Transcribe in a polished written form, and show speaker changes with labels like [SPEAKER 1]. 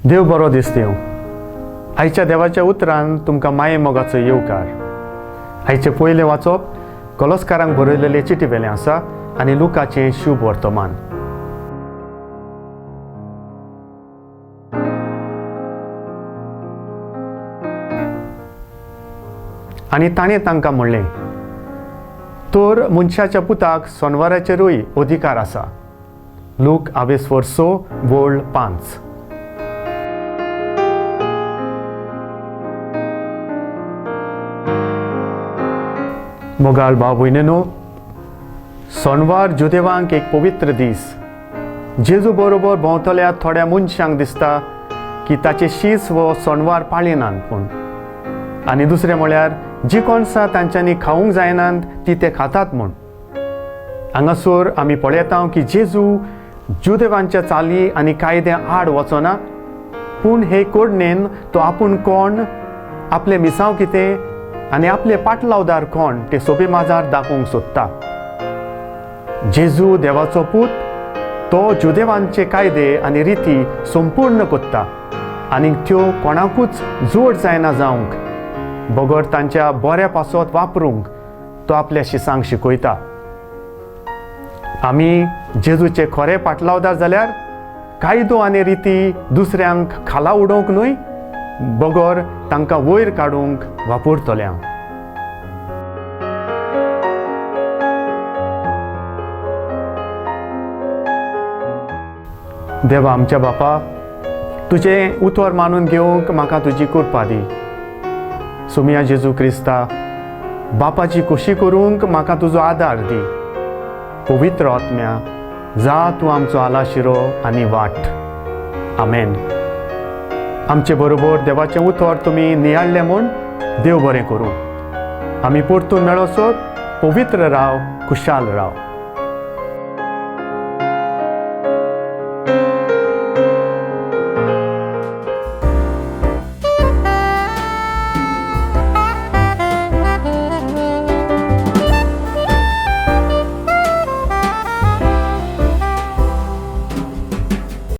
[SPEAKER 1] देव बरो दीस दिवं. आयच्या देवाच्या उतरान तुमकां माये मोगाचो येवकार. आयचें पयलें वाचप कलस्कारांक बरयलेले चिटी वेलें आसा आनी लुकाचें शुभ वर्तमान. आनी ताणें तांकां म्हणलें, तर मनशाच्या पुताक सोनवाराचेरूय अधिकार आसा. लूक आवेसवर 6 वळ 5. मोगाळ भाव भयणीनो, सोनवार जुदेवांक एक पवित्र दीस. जेजू बरोबर भोंवतल्या थोड्या मनशांक दिसता की ताचे शीस वो सोनवार पाळिनात पूण, आनी दुसरें म्हळ्यार जी कोणसां तांच्यांनी खावंक जायनात ती ते खातात म्हूण. हांगासर आमी पळयता की जेजू जुदेवांच्या चाली आनी कायद्या आड वचना, पूण हे कोडणेन तो आपूण कोण, आपले मिसांव कितें आनी आपले पाटलावदार कोण ते सोबे माजार दाखोवंक सोदता. जेजू देवाचो पूत, तो जुदेवांचे कायदे आनी रिती संपूर्ण कोत्ता आनी त्यो कोणाकूच जोड जायना जावंक बगर तांच्या बऱ्या पासत वापरूंक तो आपल्या शिसांक शिकयता. आमी जेजूचे खरे पाटलावदार जाल्यार कायदो आनी रिती दुसऱ्यांक खाला उडोवंक न्हय, बगर तांकां वयर काडूंक वापरतले. देवा आमच्या बापा, तुजें उतर मानून घेवंक म्हाका तुजी कृपा दी. सुमिया जेजू क्रिस्ता, बापाची खोशी करूंक म्हाका तुजो आदार दी. पवित्र आत्म्या, जा तूं आमचो आलाशिरो आनी वाट. आमेन. आमचे बरोबर देवाचें उतर तुमी नियाळ्ळें म्हूण देव बरें करूं. आमी परतून मेळोसर पवित्र राव, खुशाल राव.